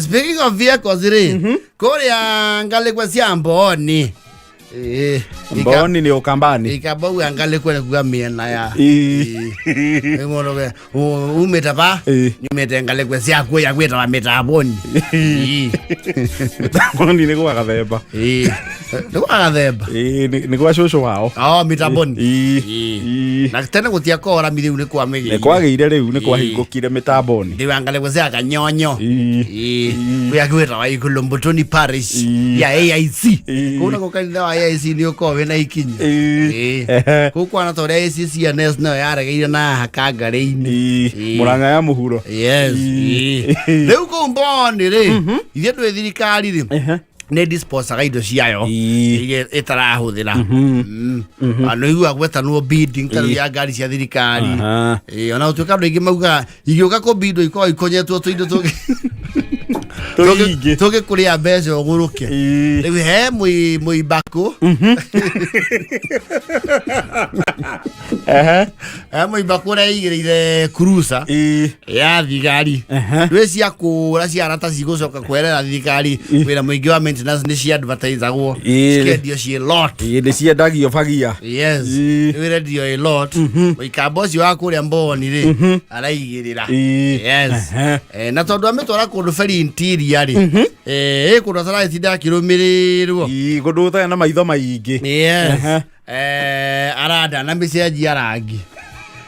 Speaking of vehicles rĩ, kũrĩa ngalĩkwa cia Mbooni. Eh, Mbooni nĩ Ũkambani. Ikabau angalĩkwa nĩ kuga mĩena ya. Ĩĩ. Ĩ mũndũ we umĩte pa? Ĩĩ. Nyumĩte ngalĩkwa ciakuo ya gwĩtawa mĩtamboni. Ĩĩ. Mĩtamboni nĩ gwa Gathemba. Ĩĩ. Nĩ gwa Gathemba. Ĩĩ, nĩ gwa cũcũ wao. Oh, mĩtamboni. Ĩĩ. Ĩĩ. Ĩĩ. Na tene gũtiakorwo rami rĩu nĩ kwamĩgĩire. Nĩ kwagĩire rĩu, nĩ kwahingũkire mĩtamboni. Rĩu angalĩkwa cia Kanyonyo. Ĩĩ. Ĩĩ. Kũrĩa gwĩtawa Ikulumbutuni Parish Ĩĩ. ya AIC. Ĩĩ. Kũu nakuo kanitha wa AIC nĩ ũkoragwo wĩna ikinya. Ĩĩ. Ĩĩ. Ehe. Kũu kwana ta ũrĩa ACCNS nayo yaregeire na hakangarĩ-inĩ. Ĩĩ. Ĩĩ. Mũrang'a ya mũhuro. Yes. Ĩĩ. Ĩĩ. Rĩu kũu Mboni rĩ, ithuĩ twĩ thirikari rĩ, Ehe. nĩ disposaga indo ciayo Ĩĩ. iria ĩtarahũthĩra. Nĩ ũiguaga gwetanwo bidding ta rĩu ya ngari cia thirikari. Aha. Ĩĩ, ona gũtuĩka andũ aingĩ maugaga igĩũka kũbindwo ikoragwo ikonyetwo tũindo tũngĩ Tũingĩ. tũngĩkũrĩa mbeca ũgũrũke. Ĩĩ. Rĩu he mũimbakũ. Ehe. He mũimbakũ ũrĩa aigĩrĩire cruiser Ĩĩ. ya thigari. Ehe. Rwĩ cia kũra ciara ta cigũcoka kwerera thirikari wĩra mũingĩ wa maintenance nĩ cia advertisagwo Ĩĩ. cikendio ciĩ lot. Ĩĩ, nĩ ciendagio bagia. Yes. Ĩĩ. Rĩu ĩrendio ĩ lot. Mũikamba ũcio wa kũrĩa Mboni rĩ araigĩrĩra. Ĩĩ. Yes. Ehe. Eh, na tondũ amĩtwara kũndũ very interior rĩ, ĩ kũndũ ataragĩtinda akĩrũmĩrĩrwo. Ĩĩ, kũndũ gũtarĩ na maitho maingĩ. Yes. Ehe. Eh, aranda na mĩcenjia rangi.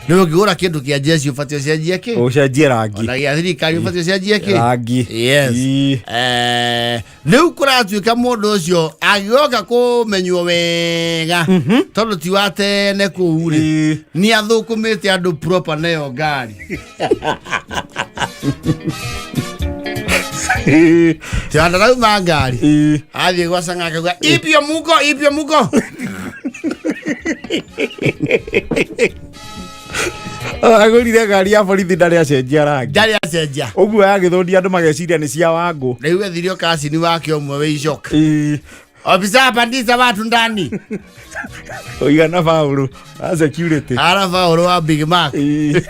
Rĩu ũngĩgũra kĩndũ kĩa jeshi ũbatiĩ ũcenjie kĩ? Ũcenjie rangi. Ona gĩa thirikari ũbatiĩ ũcenjie kĩ? Rangi. Yes. Ĩĩ. Eh, rĩu kũratuĩka mũndũ ũcio agĩoka kũmenywo wega tondũ ti wa tene kũu rĩ, Ĩĩ. nĩ athũkũmĩte andũ proper nayo ngari. Ĩĩ. Tianda rauma ngari. Ĩĩ. Athiĩ gwa Sang'a akauga ipio muko, ipio muko. Agũrire ngari ya borithi ndarĩ acenjia rangi. Ndarĩ acenjia. Ũguo yagĩthũndia andũ mageciria nĩ cia Wangũ. Rĩu ethirio kacini wake ũmwe wĩ icoka. Ĩĩ. Ofisa pandisa watu ndani. Ũigana Paũlũ wa security. Ara Paũlũ wa Big Mac. Ĩĩ.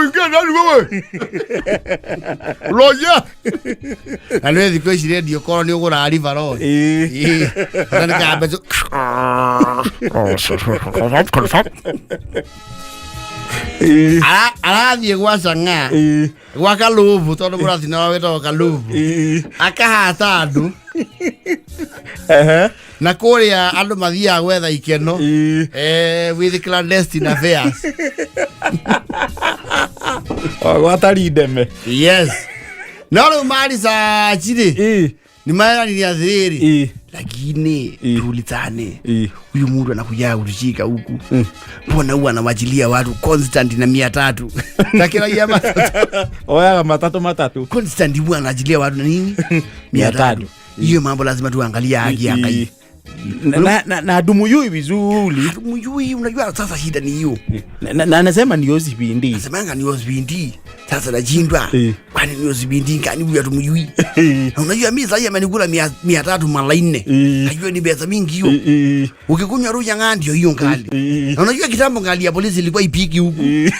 Ingia ndani wewe. Roja. Na nĩ thikũ ici rendio korwo nĩ ũgũraga River Road. Ĩĩ. Ĩĩ. Bata nĩ kambe Ĩĩ. Arathiĩ gwa Chang'aa Ĩĩ. gwa Kaluvu tondũ mũratina wao wĩtagwo Kaluvu. Ĩĩ. Akahata andũ Ehe. na kũrĩa andũ mathiaga gwetha ikeno. Ĩĩ. Eh, with clandestine affairs. O gwatari ndeme. Yes. No rĩu maricaci rĩ, Ĩĩ. nĩ maranire atĩrĩrĩ, Ĩĩ. lakini Ĩĩ. tuulizane, Ĩĩ. huyu mtu anakuja kutushika huku, mbona huwa anawachilia watu constant na 300 takiraia matatu Oyaga matatũ matatũ. constant, huwa anaachilia watu na nini 300. 300. Hiyo mambo lazima tuangalie haki ya Ngai. Na dumuyui vizuri. Hatumjui, unajua sasa shida ni hiyo. Na anasema ni OCPD. Nasemanga ni OCPD. Sasa nashindwa. Eh. Kwani ni OCPD gani huyu hatumjui? Ĩĩ. Na unajua mimi sasa amenikula 300 mara 4. Eh. Najua ni pesa mingi hiyo. Ĩĩ. Ukikunywa ruja ng'aa ndio hiyo ngali. Ĩĩ. Na unajua kitambo ngali ya polisi ilikuwa ipiki huku. Ĩĩ.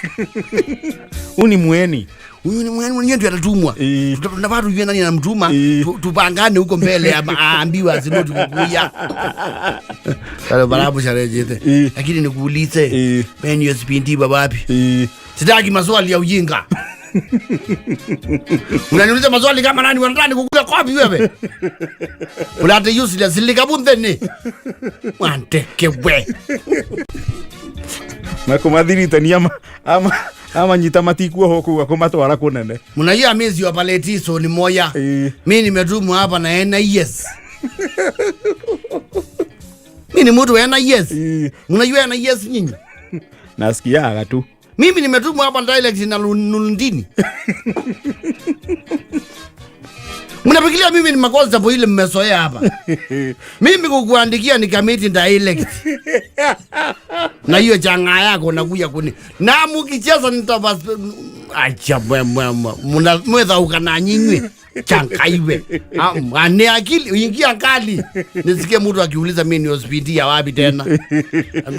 Huyu ni mweni. Huyu ni mwenyewe mwenyewe ndio atatumwa. Ĩĩ. Tunafaa tujue nani anamtuma, Ĩĩ. tupangane huko mbele ama aambiwe asinoti kukuya. Sasa barabu sharejete. Ĩĩ. Lakini nikuulize, Ĩĩ. wewe ni OCPD baba wapi? Ĩĩ. Sitaki maswali ya ujinga. Unaniuliza maswali kama nani wanataka nikukuya kwapi wewe? Ulate useless likabuntheni. Wanteke we. Na kũmathiritania amanyita matikuohwo kũu akũmatwara kũnene. Mnajua mimi sio paletiso ni moya. Ĩĩ. Mimi nimetumwa hapa na NIS. Mimi ni mtu wa NIS. Ĩĩ. Mnajua NIS nyinyi? Nasikiaga tu. Mimi nimetumwa hapa direct na Lundini. Mnafikiria mimi ni makosa hapo ile mmezoea hapa. Mimi kukuandikia ni kamiti direct. Na hiyo changa yako nakuja kuni. Na mkicheza nitaba Acha mwe mwe mwe. Muna mwethauka na nyinyi. Chankaiwe. Ah, ni akili ingia kali. Nisikie mtu akiuliza mimi ni hospitali ya wapi tena.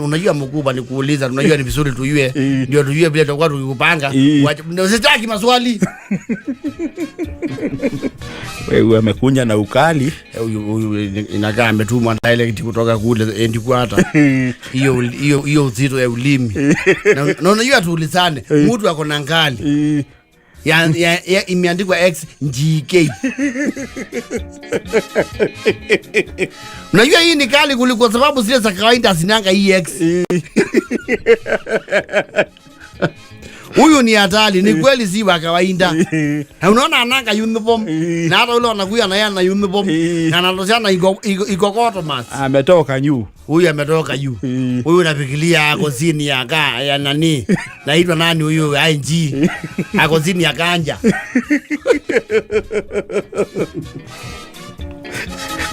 Unajua mkubwa ni kuuliza, unajua ni vizuri tujue. Ndio tujue vile tutakuwa tukikupanga. Sitaki maswali. Wewe amekunya na ukali. Huyu huyu inakaa ametumwa direct kutoka kule headquarter. Hiyo hiyo hiyo uzito ya ulimi. Na unajua tuulizane, mtu ako na ngali ya imeandikwa X GK. Unajua hii ni kali kuliko kwa sababu zile za kawaida zinanga hii X. Huyu ni hatari, ni kweli si wa kawaida. Na unaona ananga uniform na hata ule anakuya na yeye ana uniform na anatoshana ikokoto mas. Ametoka juu. Huyu ametoka juu. Huyu nafikiria ako chini ya ka ya nani? Naitwa nani huyu IG? Ako chini ya kanja.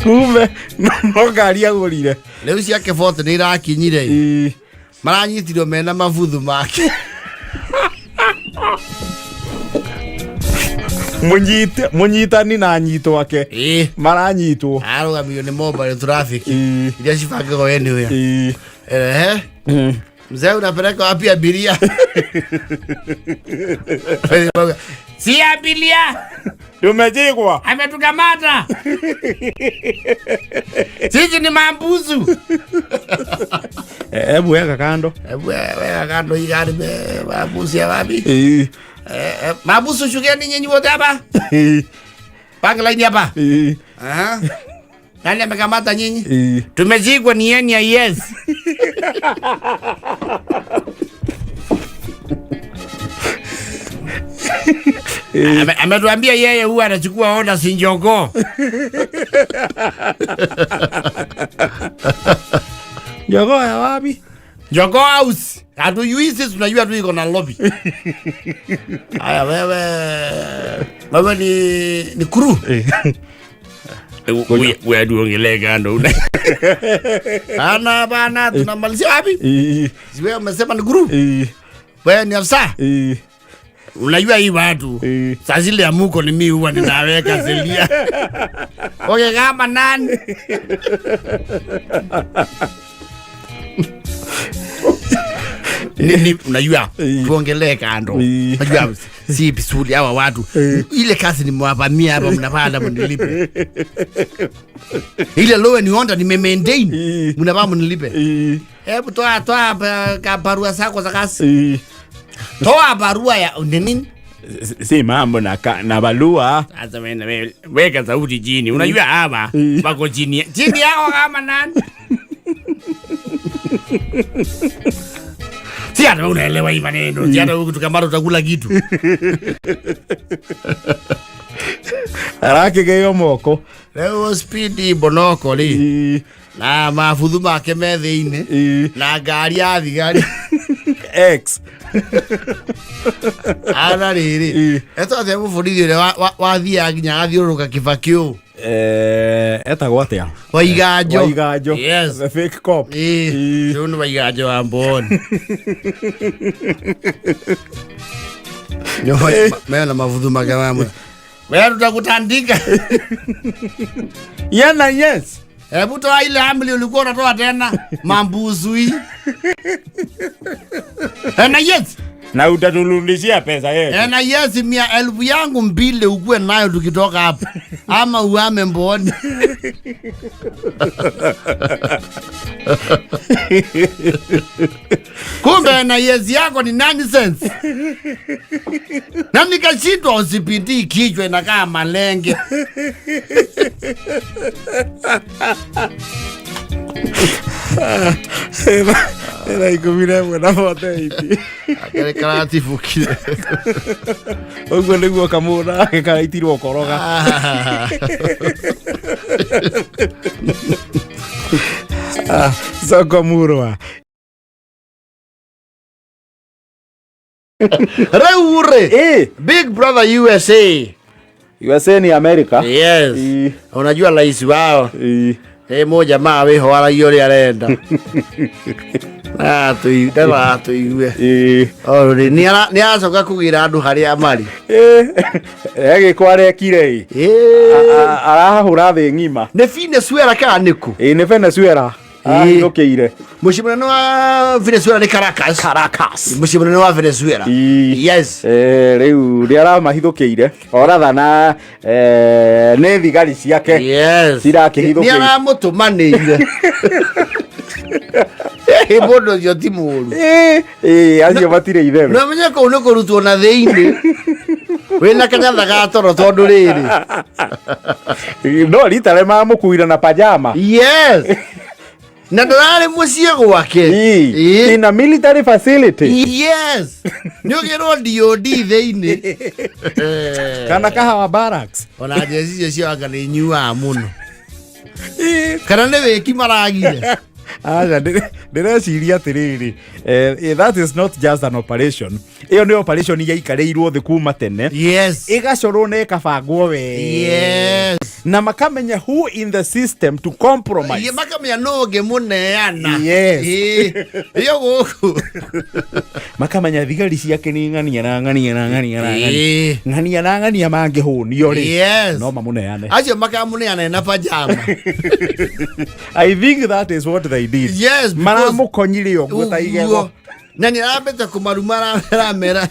Kumbe no ngari agũrire. Rĩu ciake bote nĩ irakinyire. Maranyitirwo mena mabuthu make. Mũnyite mũnyitani na anyitwo ake maranyitwo. Arũgamio nĩ mobile traffic. Iria cibangagwo anywhere. Ehe. Mzee unapeleka wapi abiria? Si abiria Tumejigwa. ametukamata. Sisi ni mambuzu. Hebu weka kando. Hebu weka kando hii gari mambuzu ya wapi? Mambuzu shukeni nyinyi wote hapa. Panga laini hapa. Aha. Nani amekamata nyinyi? Tumezikwa ni NIS. Ametuambia yeye huwa anachukua oda si njogoo. Jogoo ya wapi? Jogoo house. Hatujui sisi, tunajua tu iko na lobby. Haya wewe. Wewe ni crew. Wewe tuongelee kando. Bana bana tunamalizia wapi? Si wewe umesema ni crew? Wewe ni afisa? Unajua hii watu saa zile ya muko ni mimi huwa ninaweka zelia. Okay, kama nani? Ni unajua tuongelee kando. Unajua si vizuri hawa watu. Ile kazi nimewapamia hapa mnapanda mnilipe. Ile lowe ni Honda nime maintain. Mnapaa mnilipe. Hebu toa toa barua zako za kazi. Toa barua ya nini? Si mambo na na barua. Sasa wewe weka sauti chini. Unajua hapa wako chini. Chini yao kama nani? Si hata unaelewa hii maneno. Si hata ukitukamata utakula kitu. Arakĩgĩo moko. Leo speed bonoko ri. Na mabuthu make me thĩinĩ. Na ngari ya thigari. X. Ana rĩrĩ. Etwo atĩa mũborithi ũrĩa wathiaga nginya agathiũrũrũka Kibaki ũũ? Etagwo atĩa? Waiganjo. Waiganjo. Yes. The fake cop. Rĩu nĩ Waiganjo wa Mboni. Mena mabuthu make mamwe. Wewe tutakutandika. Yana yes. Hebu toa ile amli ulikuwa unatoa tena mambuzu hii. Na yes. Na utaturudishia pesa yetu. Na yes, 1,000 yangu 2 ukuwe nayo tukitoka hapa. Ama uame Mboni. Kumbe na yes yako ni nonsense. Na nikashindwa usipindii kichwa inakaa malenge. Era 11 na 48. Akĩrĩ karatibũkire. Ũguo nĩguo kamũra gake karaitirwo koroga. Soko murwa. Rĩu rĩ, Big Brother USA. USA ni America. Yes. Unajua rais wao. Mũjamaa wĩho aragia ũrĩa arenda. Ndatũigue. Ĩĩ. Orĩ nĩ aracoka kũgĩra andũ harĩa marĩ. Egĩko arekire ĩ. Ĩĩ. Arahahũra thĩ ng'ima. Nĩ Venezuela kana nĩ kũ? Ĩ, nĩ Venezuela arahithũkĩire. Mũciĩ mũnene wa Venezuela nĩ Caracas. Caracas. Mũciĩ mũnene wa Venezuela. Ĩĩ. Yes. Rĩu nĩ aramahithũkĩire orathana nĩ thigari ciake. Yes. Cirakĩhithũkĩire. Nĩ aramũtũmanĩire. Ĩ, mũndũ ũcio ti mũũru. Ĩ, ĩ, acio matirĩ itherũ. No menye kũu nĩ kũrutwo na thĩinĩ. Wĩna kanyatha ga toro tondũ rĩrĩ. No rita rĩ mamũkuire na pajama. Yes. Na ndararĩ mũciĩ gwake. Ĩ, Ĩ. in a military facility. Yes. Nĩ ũgĩrwo DOD thĩinĩ. Kana Kahawa Barracks. Ona njeci icio cio anga nĩ inyuaga mũno. Kana nĩ wĩki maragire. Aca, ndĩreciria atĩrĩrĩ, that is not just an operation. Ĩyo nĩ operation yaikarĩirwo thĩ kuma tene. Yes. Ĩgacorwo na ĩkabangwo wega. Yes. Na makamenya who in the system to compromise. Iye makamenya nũ ũngĩmũneana. Yes. Ĩĩ. Ĩyo gũkũ. Makamenya thigari ciake nĩ ng'ania na ng'ania na ng'ania na ng'ania. Ĩĩ. Ng'ania na ng'ania mangĩhũnio rĩ. Yes. No mamũneane. Acio makamũneana na pajama. I think that is what they did. Yes, because- Maramũkonyire ũguo ta igego. Ũguo. Na nĩ arambĩte kũmaruma aramera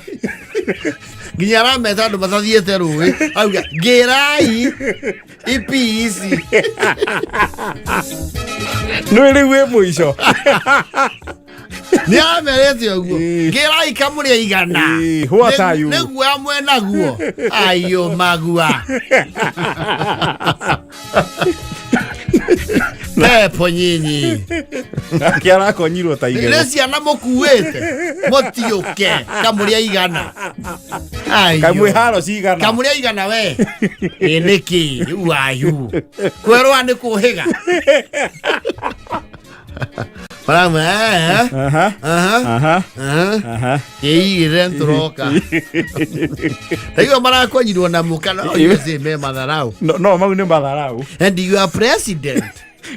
nginya arameta andũ matathiĩte rũĩ auga ngĩrai ipi ici. Nĩ rĩu wĩ mũico. Nĩ aramerete ũguo. Ĩĩ. Ngĩrai kamũrĩa igana. Ĩĩ, what are you? Nĩguo mwenaguo. Ayo magua. Pepo nyinyi. Nake arakonyirwo ta igego. Nĩ ciana mũkuĩte mũtiũke kamũrĩa igana. Ayo. Kamwe haro cigana. Kamũrĩa igana we. Ĩ nĩkĩ rĩu ayu. Kwerwa nĩ kũhĩga. Maramwe eh. Aha. Aha. Aha. Aha. Aha. Ĩigĩre ntũroka. Taigua marakonyirwo na mũka no USA me matharau. No, no mau nĩ matharau. And you are president.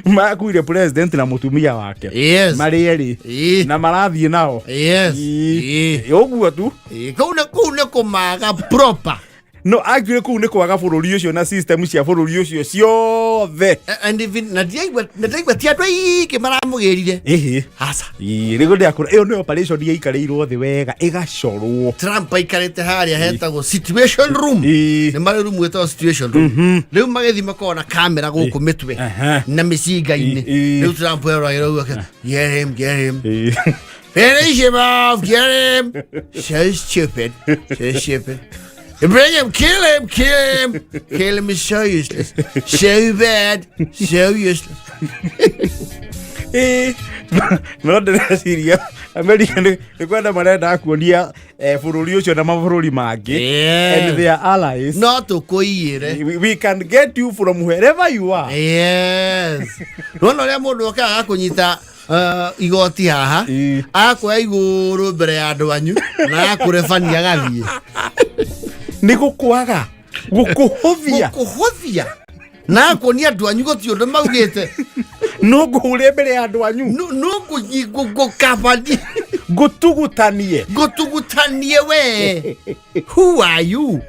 Makuire president na mũtumia wake. Yes. Marĩ erĩ. Ĩĩ. Na marathiĩ nao. Yes. Ĩĩ. Ĩĩ. Ũguo tu. Ĩĩ, kũu nĩ kũmaga proper. No actually kũu nĩ kwaga bũrũri ũcio na system cia bũrũri ũcio ciothe. And even na ndiaigua ti andũ aingĩ maramũgĩrire. Ĩhĩ. Aca. Ĩĩ, rĩu ndĩrakũra ĩyo nĩ operation yaikarĩirwo thĩ wega ĩgacorwo. Trump aikarĩte harĩa hetagwo situation room. Ĩĩ. Nĩ marĩ room ĩtagwo situation room. Rĩu magĩthiĩ makoragwo na kamera gũkũ mĩtwe Aha. na mĩcinga-inĩ. Ĩĩ. Rĩu Trump eroragĩra ũguo get him, get him. Ĩĩ. Finish him off, get him. So stupid, so stupid. Bring him, kill him, kill him. Kill him is so useless. So bad, so useless. Ĩĩ. No ndĩreciria America nĩ kwenda marenda kuonia bũrũri ũcio na mabũrũri mangĩ and their allies. No tũkũiyĩre. We can get you from wherever you are. Yes. Nona ũrĩa mũndũ okaga akũnyita igoti haha. Ĩĩ. Akoya igũrũ mbere ya andũ anyu na akũrebania agathiĩ. Nĩ gũkwaga gũkũhũthia. Gũkũhũthia na akuonia andũ anyu gũtirĩ ũndũ maugĩte. No ngũhũre mbere ya andũ anyu. No ngũkabani. Ngũtugutanie. Ngũtugutanie we. Who are you?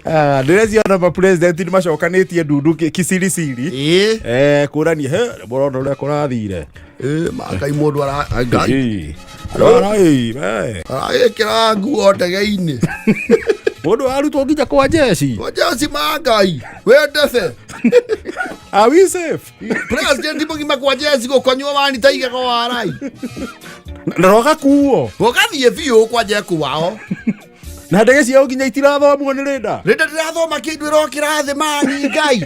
Ah, ndĩreciria ona mapresident nĩ macokanĩtie ndundu kisirisiri. Ĩĩ. Kũrania he mũrona ũrĩa kũrathire. Ĩĩ, makai mũndũ ara Ngai. Ĩĩ. Ara, ĩĩ, we. Aragĩkĩra nguo ndege-inĩ. Mũndũ arutwo nginya kwa jeshi. Kwa ma Ngai. We ndebe. Are we safe? President mũgima kwa jeci gũkonywo wani ta igego warai. Na rogakuo. Gũgathiĩ biũ kwa jeku wao. Na ndege ciao nginya itirathomwo nĩ rĩnda. Rĩnda ndĩrathoma kĩndũ ĩrokĩra thĩ mani Ngai.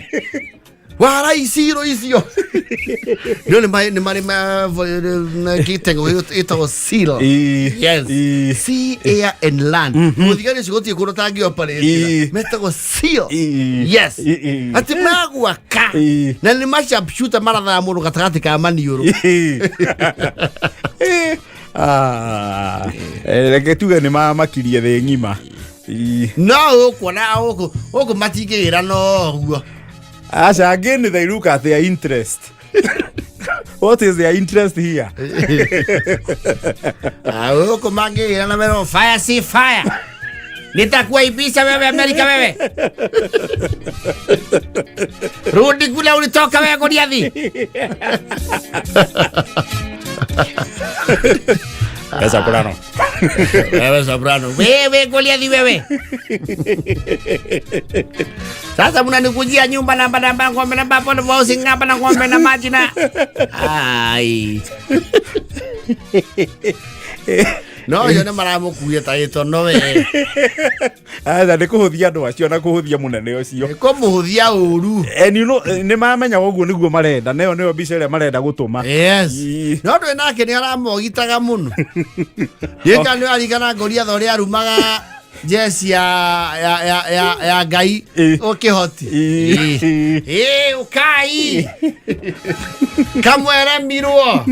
Warai ciro icio. No nĩ marĩ gĩtengo gĩtagwo SEAL. Ĩĩ. Yes. Ĩĩ. Sea, air and land. Mũthigari ũcio gũtirĩ kũndũ tangĩoperate. Ĩĩ. Metagwo SEAL. Ĩĩ. Yes. Ĩĩ. Atĩ magwaka. Ĩĩ. Na nĩ ma sharpshooter marathaga mũndũ gatagatĩ ka maniũrũ. Ĩĩ. Ĩĩ. Ah. Reke tuge nĩ mamakirie thĩ ng'ima. Ĩĩ. No ũkuona gũkũ matingĩgĩra no ũguo. Aca again they look at their interest. What is their interest here? Huku mangĩgĩra na mero fire si fire. Nitakuaibisha wewe Amerika wewe. Rudi kule ulitoka wewe Goliathi. Soprano. Wewe Soprano. Wewe Goliathi wewe. Sasa mnanikujia nyumba namba namba ng'ombe namba hapo na housing namba na ng'ombe na maji na. Ai. No yo nĩ maramũkuia ta gĩtono we. Aca nĩ kũhũthia andũ acio na kũhũthia mũnene ũcio. Nĩ kũmũhũthia ũru. And you know, nĩ mamenya ũguo nĩguo marenda, nayo nĩyo mbica ĩrĩa marenda gũtũma. Yes. Ii. No ndwĩ nake nĩ aramogitaga mũno. Ndiũĩ nĩ arigana Goliath ũrĩa arumaga jeci ya Ngai ũkĩhoti. Ĩ ũkai. Kamweremirwo.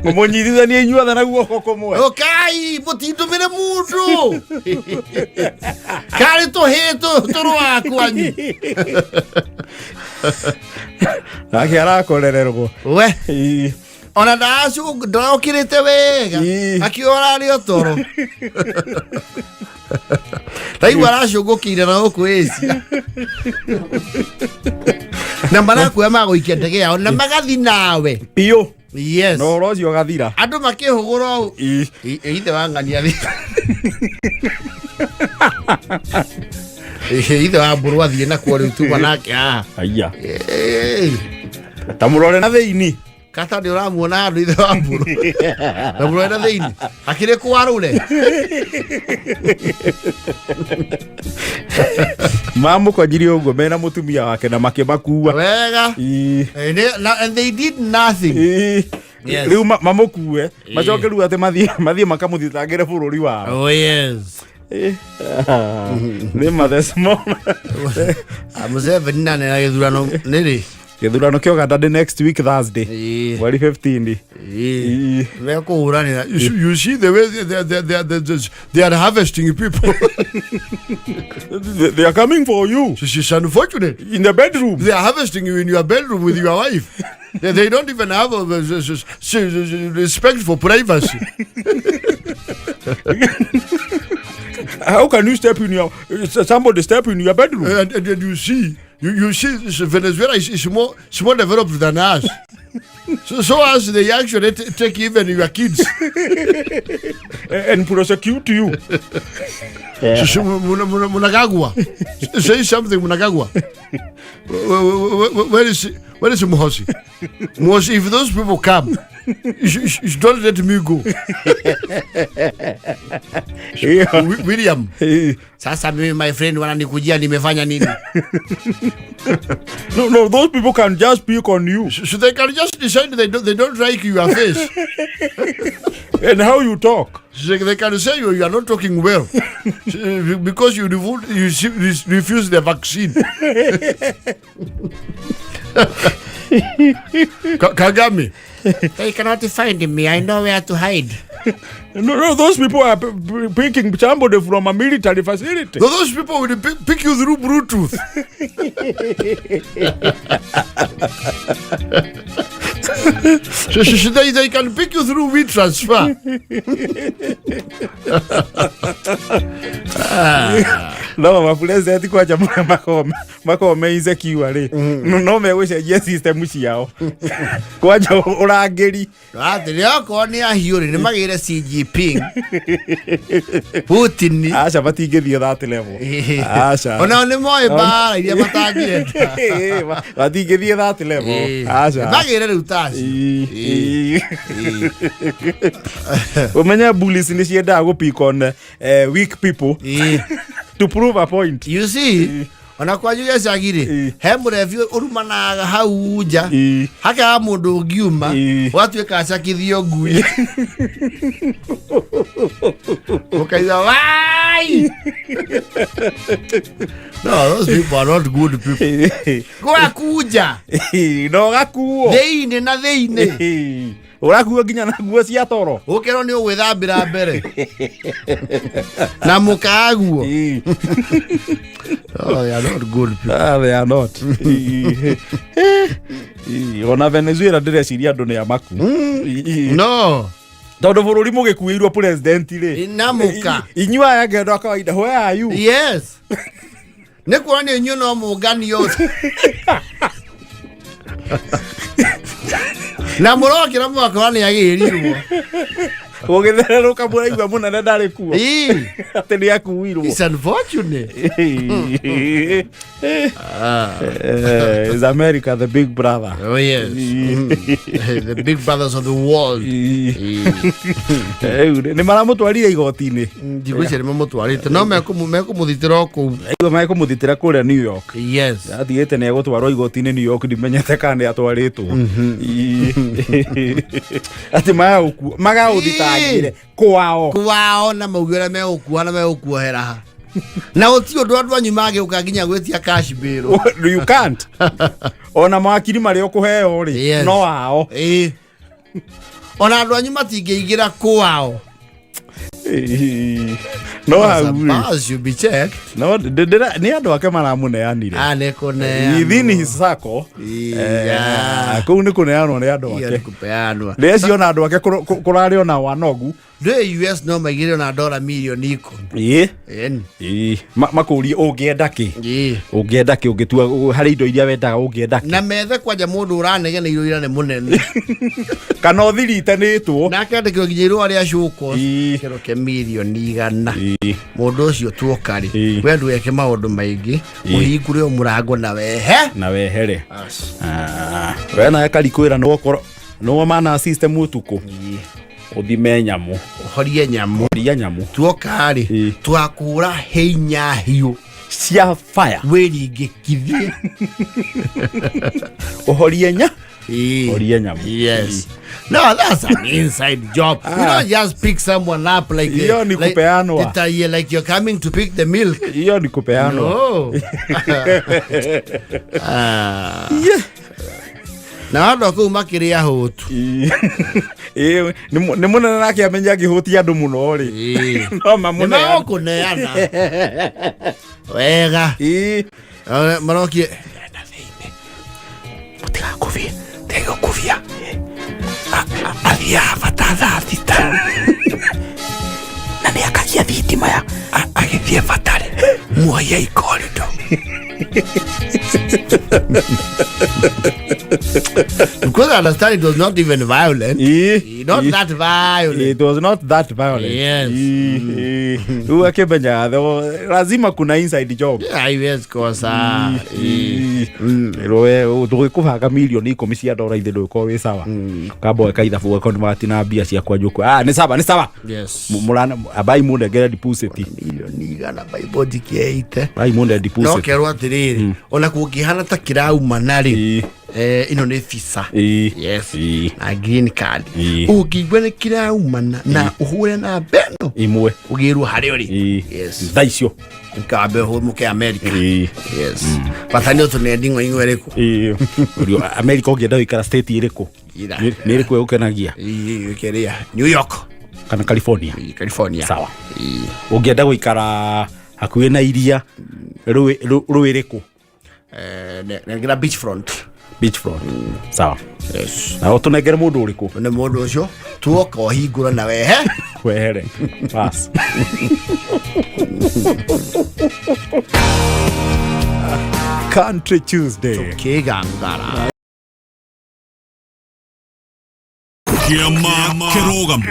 Mũmũnyitithanie inyuothe na guoko kũmwe. Ũkai mũtindũmĩre mũndũ. Karĩ tũhĩ tũrũaga kwanyu. Nake arakorererwo. We. Ona ndarokĩrĩte wega. Akiora arĩ o toro. Ndaigua aracũngũkĩire na gũkũ Asia. Na marakuoya magũikia ndege yao na magathi nawe. Biũ. Yes. Na ũhoro ũcio ũgathira. Andũ makĩhũgũra ũũ. Ithe wa ng'ania thi. Ithe wa mbũrũ athiĩ nakuo rĩu tuma nake haha. Aya. Ta mũrore na thĩinĩ. Kata nĩ ũramuona handũ ithe wa mbũrũ. Na mũrore na thĩinĩ. Akĩrĩ kwarũre. Mamũkonyirie ũguo mena mũtumia wake na makĩmakua. Wega. And they did nothing. Yes. Rĩu mamũkue macoke rĩu atĩ mathiĩ makamũthitangĩre bũrũri wao. Oh yes. Nĩ mathesmo. Museveni na nĩ gĩthurano nĩ rĩ? Gĩthurano kĩa Uganda nĩ next week Thursday. Mweri 15. Mekũhũranĩra. You see the way they are harvesting people. They are coming for you. It's unfortunate. In the bedroom. They are harvesting you in your bedroom with your wife. They don't even have a respect for privacy. How can you step in your somebody step in your bedroom? And you see, you see Venezuela is more developed than us. So as they actually take even your kids and prosecute you. Mnangagwa. Say something, Mnangagwa. Where is Muhosi? Muhosi, if those people come, you don't let me go. William. Sasa mimi my friend wananikujia nimefanya nini? No, those people can just pick on you. So they can just decide they don't like your face. And how you talk. So they can say you are not talking well because you refuse the vaccine. Kagame. They cannot find me. I know where to hide. No, those people are picking somebody from a military facility. No, those people will pick you through Bluetooth. So they can pick you through WeTransfer. No, mapresident kwanja makorwo me insecure rĩ, no megũcenjia system ciao kwanja ũrangĩri. Atĩrĩ, okorwo nĩ ahiũ rĩ, nĩ magĩre Xi Jinping, Putin. Aca, matingĩthiĩ that level. Aca. Onao nĩ moĩ mbara iria matangĩenda. Matingĩthiĩ that level. Aca. Magĩre rĩu tacio. Ũmenye bullies nĩ ciendaga gũ pick on weak people to prove a point. You see, ona kwanyu gĩcagi rĩ, he mũrebi ũrumanaga hau nja, hakaga mũndũ ũngiuma, ũgatuĩka acakithio ngui. Ũkaigua wai. No, those people are not good people. Gwakunja. No gakuo. Thĩinĩ na thĩinĩ. Ũrakuo nginya na nguo cia toro. Ũkerwo nĩ ũgwĩthambĩra mbere. Na mũkaguo. Oh, they are not good people. Ah, they are not. Ona Venezuela ndĩreciria andũ nĩ amaku. No. Tondũ bũrũri mũgĩkuĩirwo president rĩ, Inamuka. Inyuĩ aya angĩ andũ a kawaida, where are you? Yes, nĩ kuonania inyuĩ no mũnganio na mũrokĩra mwakora nĩ agĩrirwo. Gũgĩthererũka mũraigua mũnene ndarĩ kuo. Ii, atĩ nĩ akuirwo. It's unfortunate. Is America the big brother? Oh yes. The big brothers of the world. Rĩu nĩ maramũtwarire igoti-inĩ. Thikũ icio nĩ mamũtwarĩte no mekũmũthitĩra o kũu. Aigua mekũmũthitĩra kũrĩa New York. Yes. Atigĩte nĩ egũtwarwo igoti-inĩ New York, ndimenyete kana nĩ atwarĩtwo. Atĩ magaũthitangire kwao. Kwao na mauge ũrĩa megũkuoha na megũkuohera ha na gũtirĩ ũndũ andũ anyu mangĩũka nginya gwĩtia cash bail. You can't. Ona mawakiri marĩa ũkũheo rĩ, Yes. no ao. Ĩĩ. Ona andũ anyu matingĩingĩra kwao. No hau rĩ, Bars should be checked. no nĩ andũ ake maramũneanire. Ah, nĩ kũneanwo. Within his circle. Yeah. Kũu nĩ kũneanwo nĩ andũ Hiyo ake. nĩ kũpeanwo. Ndĩreciona andũ ake kũrarĩ ona wanogu. Ndũĩ US no maigĩre ona dola mirioni 10. Ĩĩ. Ĩni. Ĩĩ. Makũrie ũngĩenda kĩ? Ĩĩ. Ũngĩenda kĩ ũngĩtua harĩ indo iria wendaga ũngĩenda kĩ? Na methe kwanja mũndũ ũranegena iro ira nĩ mũnene. Kana ũthiritanĩtwo. Na akandĩkĩrwo nginya irũa rĩa cũko. Ĩĩ. Kĩro kĩa 100,000,000. Ĩĩ. Mũndũ ũcio tuoka rĩ, Ĩĩ. we ndũgeke maũndũ maingĩ, ũhingũre o mũrango na wehe. Na wehere. Ah, we nawe karikwĩra nĩwokorwo nĩwo mana system ũtukũ ũthime nyamũ. Ũhorie nyamũ. Ria nyamũ. Tuoka rĩ, Ĩĩ. twakũra hinya hiũ. Cia fire. Wĩringĩkithie. Ũhorie nya. Ĩĩ. Ũhorie nyamũ. Yes. No, that's an inside job. You don't just pick someone up like Hiyo ni like, kupeanwa. Like you're coming to pick the milk. Hiyo ni kupeanwa. No. Ah. Yeah. Na andũ kũu makĩrĩa hũtu. Ĩĩ, nĩ mũnene nake amenya angĩhũtia andũ mũno rĩ, Ĩĩ. no mamũneane. Nĩmagũkũneana wega. Ĩĩ. Marokie enda thĩinĩ mũtigakubie tigũkubia athiaga bata thaa 6 na nĩ akagia thitima ya agĩthiĩ batarĩ muoyei korido. Because I understand it was not even violent. Ĩĩ. Not Ĩĩ. that violent. It was not that violent. Yes. Ĩĩ. Rĩu akĩmenyaga lazima kuna inside job. Yeah, haiwezi kosa. Ĩĩ. Tũgĩkũbanga 10,000,000 cia ndora ithe ndũgĩkorwo wĩ sawa kamba weka ithabu gako nĩ magatina mbia ciakwa njũkũ. Ah, nĩ sawa, nĩ sawa. Yes. Abai mũnengere deposit. 100,000,000 baiboti kĩeite. Bai mũne No deposit. kerwo atĩrĩrĩ, ona kũngĩhana ta kĩraumana rĩ, Ĩĩ. ĩno nĩ visa. Ĩĩ. Yes. Ĩĩ. Na green card. Ĩĩ. Ũngĩigua nĩ kĩraumana na ũhũre na mbeno Imwe. ũgĩrwo harĩa ũrĩ. Ĩĩ. Yes. Thaa icio. Nkambe hũmũke America. Ĩĩ. Yes. Bata nĩ ũtũne nding'o ing'o ĩrĩkũ. Ĩĩ. Ũrio, America ũngĩenda gũikara state ĩrĩkũ? Ira. Nĩ ĩrĩkũ ĩgũkenagia? Ĩĩ, kĩrĩa New York. Kana California? Ĩĩ, California. Sawa. Ĩĩ. Ũngĩenda gũikara hakuhĩ na iria rũĩ rĩkũ? Nengera beach front. Beach front. Sawa. Yes. Na ũtũnengere mũndũ ũrĩkũ? Nĩ mũndũ ũcio tuoka ũhingũra na wehe. Wehere. Pass. Country Tuesday. Kĩgangara. Kĩama kĩrũgamo.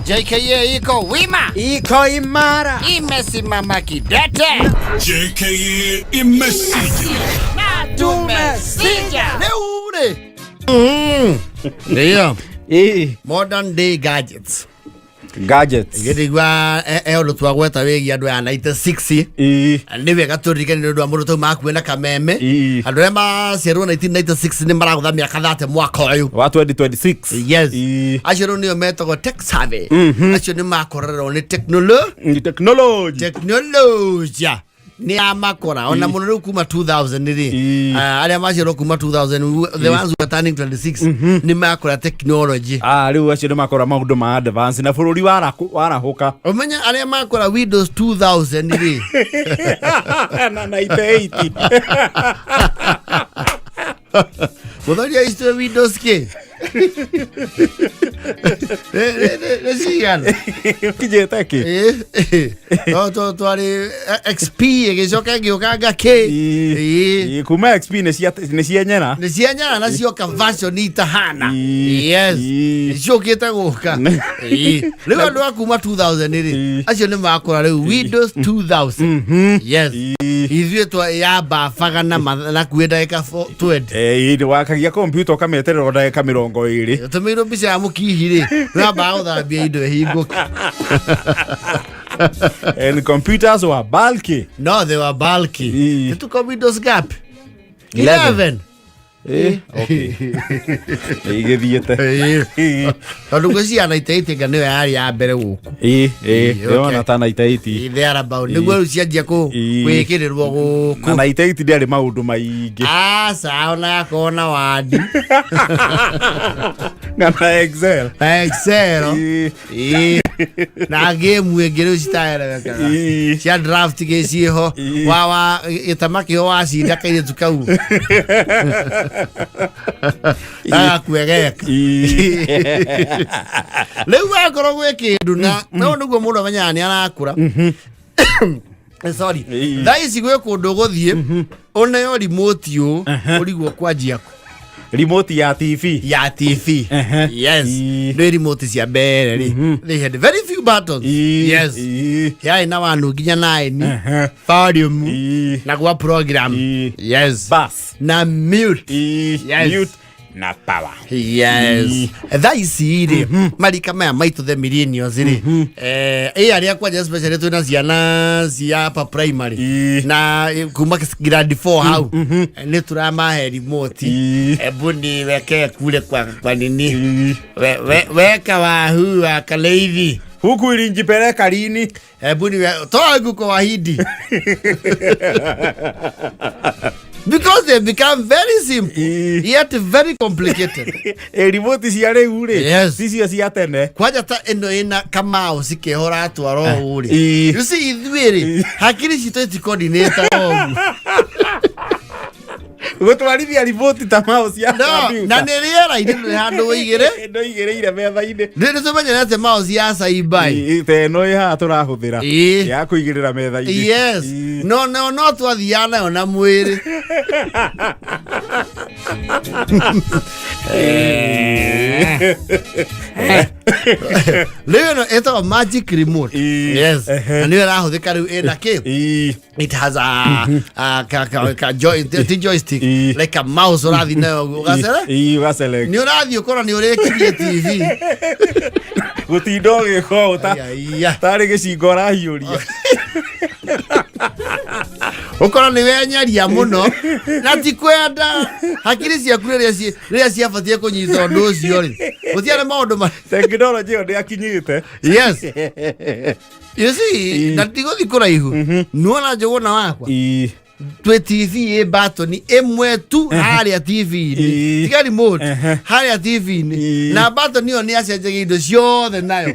JKA iko wima. Iko imara. Imesimama kidete. JKA imesija. Na tumesija. Leo rĩ. Ndio. Ĩĩ. Modern day gadgets. Gadgets. Gĩtigua e ũndũ twagweta wĩgiĩ andũ aya 96. Ĩĩ. Nĩ wega tũririkane nĩ ũndũ wa mũndũ tau makuĩ na kameme. Ĩĩ. Andũ arĩa maciarirwo 1996 nĩ maragũtha mĩaka 30 mwaka ũyũ. Wa 2026. Yes. Ĩĩ. Acio rĩu nĩo metagwo tech savvy. Acio nĩ makorerwo nĩ Ni technology. teknolojia nĩ amakora ona mũno rĩu kuma 2000 rĩ. Ĩĩ. Arĩa maciarwo kuma 2000, the ones who are turning 26, nĩ makora technology. Ah, rĩu acio nĩ makora maũndũ ma advance na bũrũri warahũka. Ũmenye arĩa makora Windows 2000 rĩ, Na 98. Mũthoni aicitwe Windows kĩ? Nĩ cigana? Kinyĩte kĩ? No twarĩ XP ĩgĩcoka ĩgĩũkanga K. Ĩĩ. Ĩĩ, kuma XP nĩ cia nyena. Nĩ cia nyara na cioka version itahana. Ĩĩ. Yes. Ĩĩ. Ciũkĩte gũka. Ĩĩ. Rĩu andũ a kuma 2000 rĩ, Ĩĩ. acio nĩ makũra rĩu Windows 2000. Yes. Ĩĩ. Ithuĩ twa yambabaga na na kuĩ ndagĩka 20. Ĩĩ, nĩ wakagia kompiuta ũkamĩeterera o ndagĩka 20. Ũtũmĩirwo mbica ya mũkihi rĩ, nĩwambaga gũthambia indo ĩhingũke. And computers were bulky. No, they were bulky. Ĩĩ. Nĩ tuko Windows gap. 11. 11. Ĩĩ, okay. Igĩthiĩte. Ĩĩ. Tondũ ngwĩciria 98 nga nĩyo yarĩ ya mbere gũkũ. Ĩĩ, ĩĩ, Ĩĩ, ndĩrona okay. ta 98. Ĩĩ, there about. Nĩguo rĩu cianjia Ĩĩ. gwĩkĩrĩrwo Na gũkũ. 98 ndĩarĩ maũndũ maingĩ. Aca, ona yakorwo na wandi. Na na Excel. Na Excel. Ĩĩ. Ĩĩ. Na game ĩngĩ rĩu citaerewekaga. Ĩĩ. Cia draft gĩ ciĩho. Ĩĩ. Wa gĩtama kĩho wacinda kairĩtu kau. Agakuegeka. Ĩĩ. Rĩu wakorwo gwĩ kĩndũ na no nĩguo mũndũ amenyaga nĩ arakũra. Sorry. Ĩĩ. Thaa ici gwĩ kũndũ ũgũthiĩ ũneo remote ũũ ũrigwo kwanjia kũ Remote ya TV. ya TV. Ehe. Yes. Ĩĩ. Nĩ remote cia mbere rĩ. They had very few buttons. Ĩĩ. Yes. Ĩĩ. Yarĩ na wanu nginya nine. Ehe. Volume. Ĩĩ. Na gwa program. Ĩĩ. Yes. Bas. Na mute. Ĩĩ. Yes. Mute na power. Yes. Thaa ici rĩ marika maya maitũ the millennials rĩ ĩ arĩa kwanja especially twĩna ciana cia upper primary Ĩĩ. na kuma grade 4 hau nĩ tũramahe remote. Ĩĩ. Ebu niwekee kule kwa nini Ĩĩ. weka wahu wa kaleithi. Huku ilinjipeleka lini? Hebu niwe toa huku kwa Wahindi because they become very simple Ĩĩ. yet very complicated. Ĩ remote cia rĩu rĩ. Yes. Ticio cia tene. Kwanja ta ĩno ĩna kamau cikĩhora atwara ũũ rĩ, Ĩĩ. you see ithuĩ rĩ hakiri citũ iticoordinate ũguo. Gũtwarithia remote ta mouse ya No, computer. na nĩ rĩera-inĩ ndũrĩ handũ ũigĩrĩ. Ĩno igĩrĩire metha-inĩ. Nĩ tũmenyerete mouse ya cyber. Ĩĩ, ta ĩno ĩ haha tũrahũthĩra. Ĩĩ. Ya kũigĩrĩra metha-inĩ. Yes. Ĩĩ. No no no twathiaga nayo na mwĩrĩ. Rĩu ĩno ĩtagwo magic remote. Ĩĩ. Yes. Ehe. Na nĩyo ĩrahũthĩka rĩu ĩna kĩ? Ĩĩ. It has a ka ti joystick, Ĩĩ. like a mouse ũrathiĩ nayo ũguo ũgacere. Ĩĩ, ũgaselect. Nĩ ũrathiĩ ũkora nĩ ũrĩkirie TV. Gũtinda ũgĩka ũũ ta Aiya. tarĩ gĩcingo ũrahiũria. Ũkora nĩ wenyaria mũno na ti kwenda hakiri ciaku rĩrĩa ciabatiĩ kũnyita ũndũ ũcio rĩ gũtiarĩ maũndũ ma Tekinoronjĩ ĩyo ndĩakinyĩte. Yes, you see, na tigũthi kũraihu nuona Njũgũna wakwa Ĩĩ. twĩ TV ĩ batoni ĩmwe tu harĩa TV-inĩ. Ĩĩ. Tiga remote Ehe. harĩa TV-inĩ. Ĩĩ. Na batoni ĩyo nĩ acenjagia indo ciothe nayo.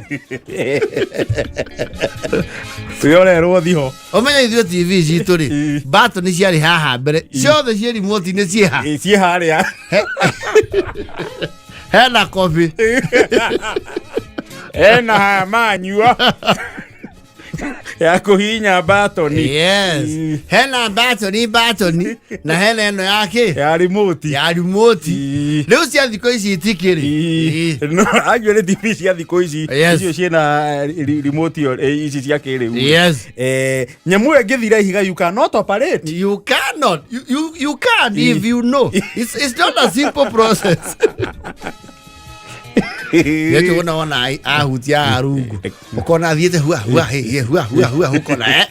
Wĩorerwo thiho. Ũmenye ithuĩ TV citũ rĩ Ĩĩ. batoni ciarĩ haha mbere ciothe ciĩ remote-inĩ ciĩha. Ĩĩ, ciĩ harĩa. Hena kobi. Ena haya manyua ya kũhihinya batoni. Yes. Ĩĩ. Hena batoni na hena ĩno ya kĩ Ya remote. ya remote. Ĩĩ. Rĩu cia thikũ ici itikĩrĩ. Ĩĩ. No, actually TV cia thikũ ici Yes. icio ciĩna remote ĩyo, ici cia kĩrĩu. Yes. Nyamũ ĩyo ĩngĩthira ihiga you cannot operate. You cannot. You can if you know. It's not a simple process. Nĩkĩo wona wona ahutia arungu. Ũkona athiĩte hua hua he he hua hua hua ũkona eh.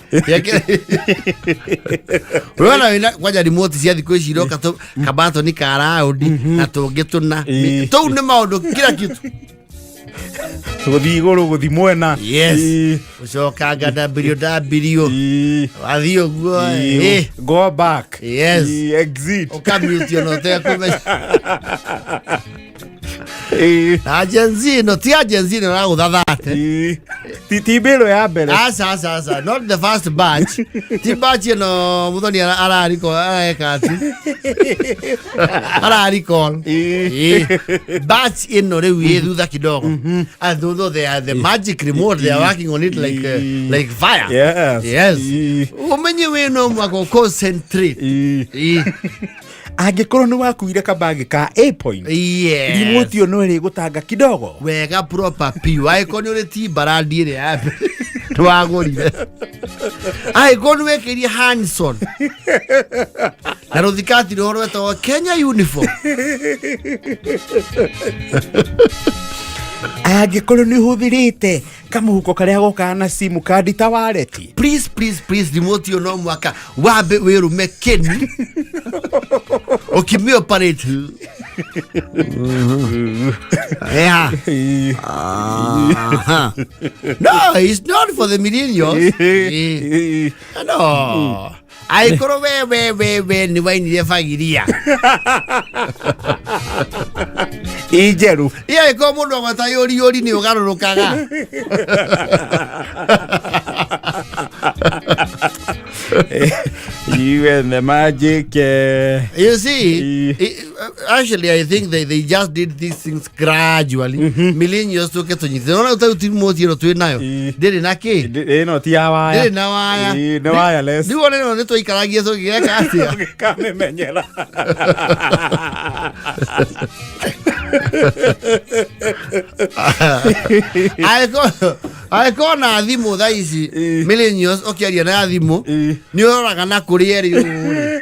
Wona wĩna kwanja remote cia thikũ ici iroka tũ kabatoni ka raundi na tũngĩ tũna. Ĩĩ. Tũu nĩ maũndũ kila kitu. Gũthiĩ igũrũ gũthiĩ mwena. Yes. Ĩĩ. Ũcokanga WW. Ĩĩ. Wathiĩ ũguo. Ĩĩ. Go back. Yes. Ĩĩ, exit. Ũkamute ona ũtekũmenya. Ĩĩ. Na Gen Z ĩno ti a Gen Z ĩno ĩragũthathate. Ĩĩ. Ti mbĩrũ ya mbere. Aca, aca, aca, not the first batch. Ti batch ĩno Muthoni arariko areka ati araricall. Ĩĩ. Batch ĩno rĩu ĩ thutha kidogo, and though they are the magic remote, they are working on it like fire. Yes. Umenye wĩ no mwaka concentrate. Ĩĩ. Angĩkorwo nĩ wakuire kabagi ka A point, remote ĩyo no ĩrĩgũtanga kidogo. Wega, proper piũ. Angĩkorwo nĩ ũrĩ timbarandi ĩrĩa ya mbere nĩwagũrire, angĩkorwo nĩ wekĩrie Hanson na rũthikati rũho rwetagwo Kenya uniform. Angĩkorwo nĩ ũhũthĩrĩte kamũhuko karĩa gokaga na simu kandi ta wallet. Please, please, please, remote ĩyo no mwaka wambe wĩrũme kĩni ũkimi operate, yeah. Aha. No, it's not for the millennials. Eh. No. Angĩkorwo we nĩ wainire bagiria. Ĩ njerũ. Iya, angĩkorwo mũndũ agweta yũri yũri nĩ ũgarũrũkaga. Even the magic You see, actually, I think they just did these things gradually. Millennials tũke tũnyite. Ona ũtau ti remote ĩno twĩ nayo. Ndĩrĩ na kĩ? Ĩno ti ya waya. Ndĩrĩ na waya. Ĩ, nĩ wireless. Rĩu ona ĩno nĩ twaikaragia tũgĩgeka atĩa? Kamĩmenyera. Angĩkorwo na thimũ thaa ici, millennials, ũkĩaria na thimũ nĩ ũroraga na kũrĩa ĩrĩ ũũ rĩ.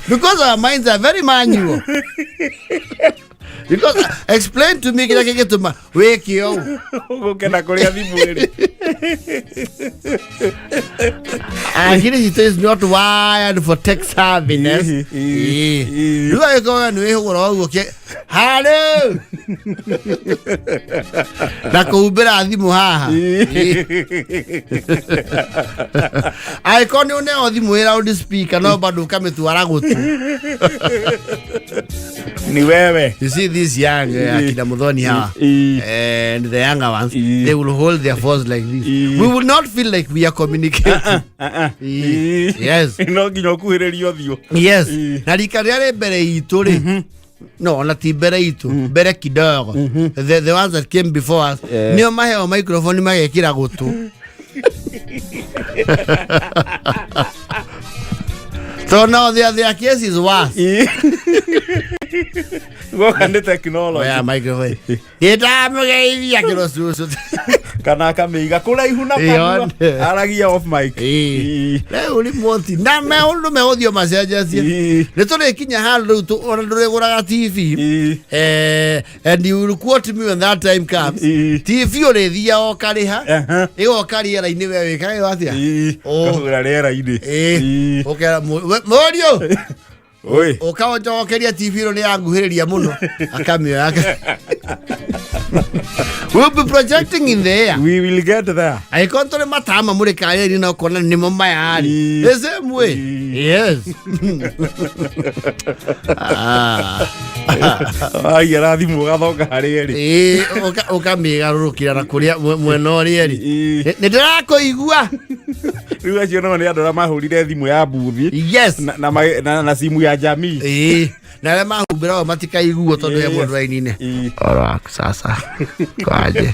Because our minds are very manual. Because explain to me kĩrĩa kĩngĩtũma wĩke ũũ. Ũgũkena kũrĩa thimũ ĩrĩ. Akili citũ is not wired for tech savviness. Rĩu angĩkorwo we nĩ wĩhũgũra ũguo kĩ harĩ na kũhumbĩra thimũ haha. Angĩkorwo nĩ ũneo thimũ ĩ loud speaker no bado ũkamĩtwara gũtũ. Ni wewe. You see these young akina Muthoni hawa and the younger ones, they will hold their phones like this. We will not feel like we are communicating. Yes. No nginya ũkuhĩrĩrie ũthiũ. Yes. Na rika rĩrĩa rĩ mbere itũ rĩ, no ona ti mbere itũ, mbere kidogo, the ones that came before us, nĩo maheo microphone magekĩra gũtũ so now their case is worse. Goka nĩ technology. Oya microphone, gĩtamũgeithia kĩro cucu. Kana akamĩiga kũraihu na Ĩ, kanua. one. Aragia off mic. Rĩu remote na maũndũ megũthiĩ macenjetie. Nĩ tũrĩkinya handũ rĩu ona ndũrĩgũraga TV. And you will quote me when that time comes. TV ũrĩthiaga ũkarĩha, ĩgoka rĩera-inĩ, we wĩkaga atĩa? Oh. Kahũra rĩera-inĩ. Ũkera mũriũ Oi. ũkaonjokeria TV ĩno nĩ yanguhĩrĩria mũno, akamĩoya. We'll be projecting in the air. We will get there. Angĩkorwo tũrĩ matama mũrĩ karĩri na ũkona nĩmo maya rĩ, the same way. Yes. Ah. Waigĩra thimũ ũgathoka harĩa ĩrĩ. Ĩĩ, ũkamĩgarũrũkĩra na kũrĩa mwena ũrĩa ĩrĩ. Nĩ ndĩrakũigua. Rĩu acio nao nĩ andũ arĩa mahũrire thimũ ya buthi na simu ya jamii. Ĩĩ, na arĩa mahumbĩra matikaiguo tondũ he mũndũ raini-inĩ. Ora sasa kwaje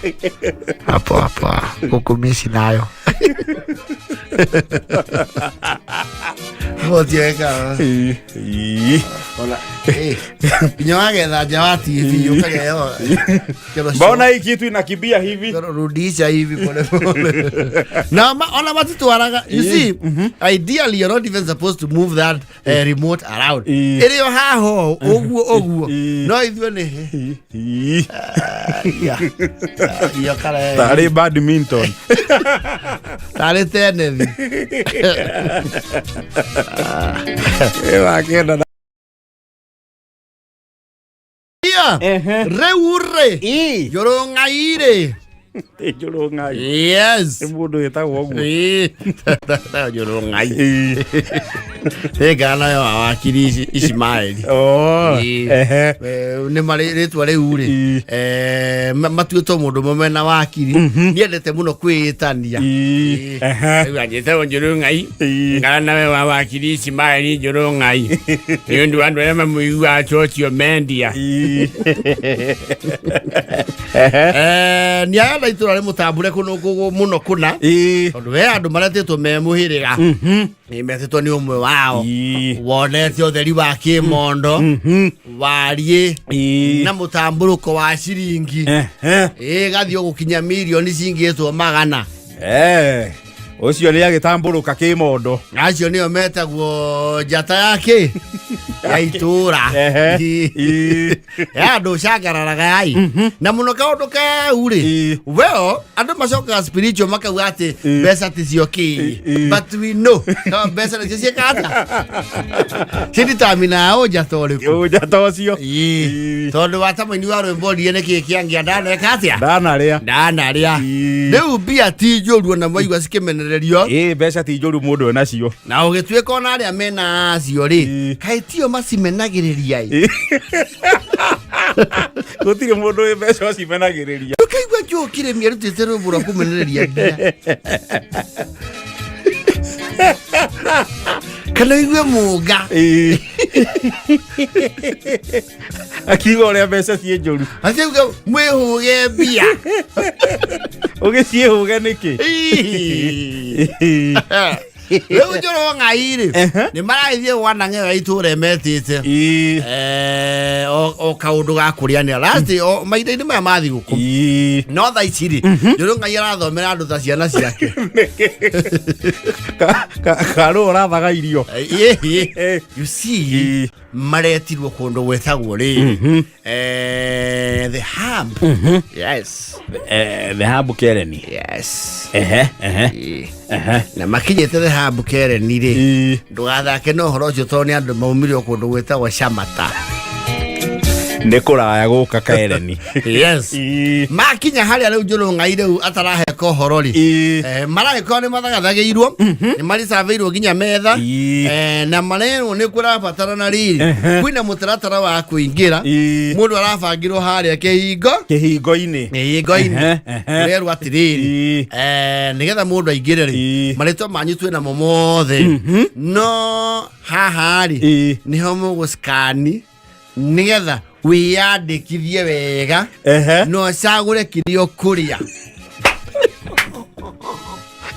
hapo hapo kukumisi nayo Gũtieka. Ona nginya wagetha nja wa TV ũkageo kĩro. Mbona hii kitu inakimbia hivi? Rudisha hivi pole pole. Na ona matitwaraga. You see, ideally you're not even supposed to move that remote around. Ĩrĩ o haha ũũ, ũguo ũguo. No ithuĩ nĩ iyo kare. Tarĩ badminton. Tarĩ tenethi. Wakenda na Ia rĩu rĩ, njũrũng'ai rĩ. Ti Njũrũ Ngai. Yes. Nĩ mũndũ wĩtagwo ũguo. Ĩĩ, etagwo Njũrũ Ngai. Ĩĩ. Ĩngana nayo wa wakiri Ishimaeli. Oh, Ĩĩ. ehe. Nĩ marĩ rĩtwa rĩu rĩ Ĩĩ. matuĩtwo mũndũ ũmwe mena wakiri niendete mũno kwĩĩtania. Ĩĩ. Ehe. Rĩu anjĩtagwo Njũrũ Ngai. Ĩĩ. Ngana nawe wa wakiri Ishimaeli Njũrũ Ngai, nĩ ũndũ wa andũ arĩa mamũiguaga cocio mendia. Ĩĩ. Ehe. Nĩ aya itũra rĩ mũtambũre mũno kũna, Ĩĩ. tondũ we andũ maretĩtwo me mũhĩrĩga nĩ metĩtwo nĩ ũmwe wao Ĩĩ. wonete ũtheri wa kĩmondo wariĩ Ĩĩ. na mũtambũrũko wa ciringi Ehe. ĩ gathiĩ gũkinya mirioni cingĩtwo magana. Eh, ũcio nĩ agĩtambũrũka kĩmondo. Acio nĩo metagwo njata ya kĩ ya itũra. Ehe. Ĩĩ. Ya andũ cangararaga yai na mũno kaũndũ kau rĩ. Ĩĩ. Well, andũ macokaga spiritual makauga atĩ Ĩĩ. mbeca ticio kĩĩ, Ĩĩ. but we know no, mbeca nĩcio ciĩkaga ciditamina ũnjata ũrĩkũ. Njata ũcio. Ĩĩ. Ĩĩ. Tondũ wa ta mũini wa rwĩmbo oririe nĩkĩĩ kĩangĩa ndaneka atĩa. Ndanarĩa. Ndanarĩa. Ĩĩ. Rĩu mbia ti njũru ona mwaigua cikĩmenererio. Ĩĩ, mbeca ti njũru mũndũ enacio. Na ũgĩtuĩka ona arĩa mena acio rĩ, Ĩĩ. kaĩ tio macimenagĩrĩria ĩ? Gũtirĩ mũndũ wĩ mbeca ũcimenagĩrĩria. Ũkaigua njũkire mĩarutĩte rwĩmbo rwa kũmenereria mbia, kana ũigue mũnga. Ĩĩ. Akiuga ũrĩa mbeca ciĩ njũru. Akiuga mwĩhũge mbia. Ũgĩciĩhũge nĩkĩ? Ĩĩ. Rĩu njũrũ Ngai rĩ, nĩ maragĩthiĩ gwana ng'eo ya itũra ĩmetĩte. Ĩĩ. O kaũndũ ga kũrĩanĩra last o mahinda-inĩ maya ma thigũkũ. Ĩĩ. No thaa ici rĩ, njũrũ Ngai arathomera andũ ta ciana ciake. Karũ ũrathaga irio. Ĩĩ. You see, Ĩĩ. maretirwo kũndũ gwĩtagwo rĩ the Hub, yes. The Hub Kereni. Yes. Ehe, ehe. Ĩĩ. Ehe. Na makinyĩte The Hub Kereni rĩ, Ĩĩ. ndũgathake na ũhoro ũcio tondũ nĩ andũ maumire o kũndũ gwĩtagwo Camata. Nĩ kũraya gũka Kereni. Yes. Ĩĩ. Makinya harĩa rĩu njũrũ Ngai rĩu ataraheka ũhoro rĩ, Ĩĩ. Maragĩkorwo nĩ mathagathagĩirwo, nĩ maricabĩirwo nginya metha. Ĩĩ. Na marerwo nĩ kũrabatarana rĩrĩ, Ehe. kwĩna mũtaratara wa kũingĩra. Ĩĩ. Mũndũ arabangĩrwo harĩa kĩhingo Kĩhingo-inĩ. Kĩhingo-inĩ. Ehe, ehe. Ũrerwo atĩrĩrĩ, Ĩĩ. Nĩgetha mũndũ aingĩre rĩ, Ĩĩ. marĩtwa manyu twĩ namo mothe, no haha rĩ, Ĩĩ. nĩho mũgũcikani nĩgetha wĩyandĩkithie wega Ehe. na ũcagũre kĩrĩa ũkũrĩa.